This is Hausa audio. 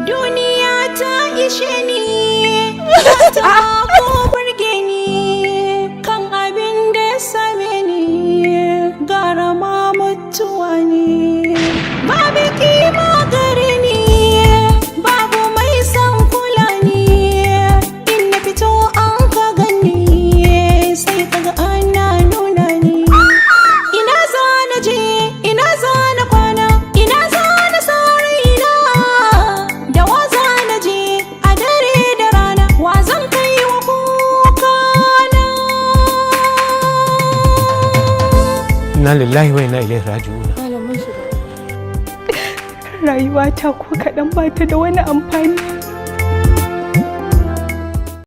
Duniya ta ishe ni, ta ko burge ni, kan abin da ya same ni, gara ma mutuwa ne. Babu kima gare ni, babu mai son kula ni, in na fito an ka gani, sai kaga ana nuna ni. Ina za na je, ina za na kwana, ina za na sa raina, da wa za na je a dare da rana, wa zan kai wa kukana? Inna lillahi wa inna ilaihi raji'un. Rayuwata ko kaɗan ba ta da wani amfani.